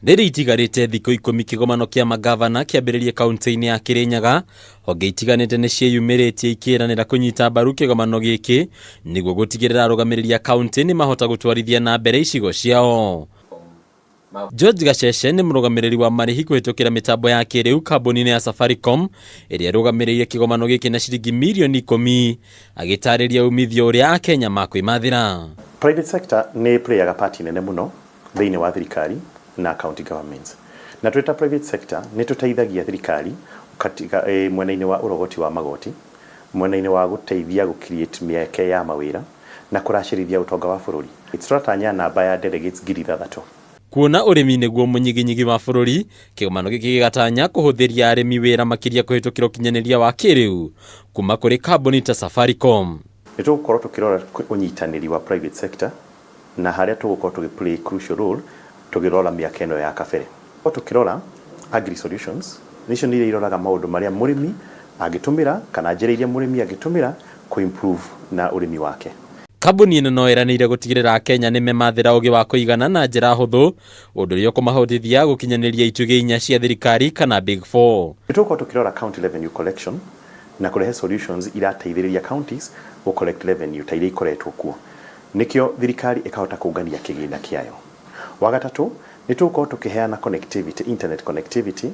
Rĩrĩ itigarĩte thikũ 10 kĩgomano kĩa mangavana kĩambĩrĩrie kaunti-inĩ ya Kĩrĩnyaga, honge itiganĩte nĩ ciĩyumĩrĩtie ikĩranĩra kũnyita mbaru kĩgomano gĩkĩ nĩguo gũtigĩrĩra arũgamĩrĩri a kaunti nĩ mahota gũtwarithia na mbere icigo ciao. George Gacece nĩ mũrũgamĩrĩri wa marĩhi kũhĩtũkĩra mĩtambo ya kĩrĩu kambuni-inĩ ya Safaricom ĩrĩa ĩrũgamĩrĩire kĩgomano gĩkĩ na ciringi mirioni 10, agĩtarĩria umithio ũrĩa Akenya makwĩmathĩra. Private sector nĩ playaga part nene mũno thĩinĩ wa thirikari na county governments. Na twĩ ta private sector nĩ tũteithagia thirikari katika mwena-inĩ wa ũrogoti wa magoti, mwena-inĩ wa gũteithia gũ create mĩeke ya mawĩra na kũracĩrithia ũtonga wa bũrũri. Tũratanya namba ya delegates 6,000. Kuona ũrĩmi nĩguo mũnyiginyigi wa bũrũri, kĩgomano gĩkĩ gĩgatanya kũhũthĩria arĩmi wĩra makĩria kũhĩtũkĩra ũkinyanĩria wa kĩrĩu kuma kũrĩ kambuni ta Safaricom. Nĩ tũgũkorwo tũkĩrora ũnyitanĩri wa private sector na harĩa tũgũkorwo tũgĩ play crucial role tũgĩrora mĩaka ĩno ya kabere. Tũkĩrora agri solutions, nicio nĩ iria iroraga maũndũ marĩa mũrĩmi angĩtũmĩra kana njĩra iria mũrĩmi angĩtũmĩra kũ improve na ũrĩmi wake. Kambuni ĩno no ĩranĩire gũtigĩrĩra Akenya nĩ memathĩra ũgĩ wa kũigana na njĩra hũthũ, ũndũ ũrĩa ũkũmahotithia gũkinyanĩria itugĩ inya cia thirikari kana Big Four. Nĩ tũgũkorwo tũkĩrora county revenue collection na kũrehe solutions irateithĩrĩria counties gũ collect revenue ta iria ikoretwo kuo, nĩkĩo thirikari ĩkahota kũngania kĩgĩna kĩayo. Wa gatatũ, nĩ tũgũkorwo tũkĩheana connectivity, internet connectivity.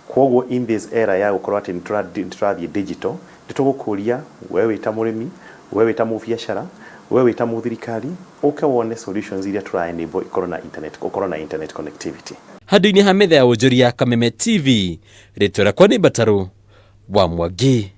Kwoguo in this era ya gũkorwo atĩ nĩ tũrathiĩ digital, nĩ tũgũkũria we wĩ ta mũrĩmi, we wĩ ta mũbiacara, we wĩ ta mũthirikari, ũke wone solutions iria tũra enable ikorwo na internet, ũkorwo na internet connectivity. Handũ-inĩ ha metha ya wonjoria ya Kameme TV, rĩtwa rĩakwa nĩ Mbatarũ wa Mwangi.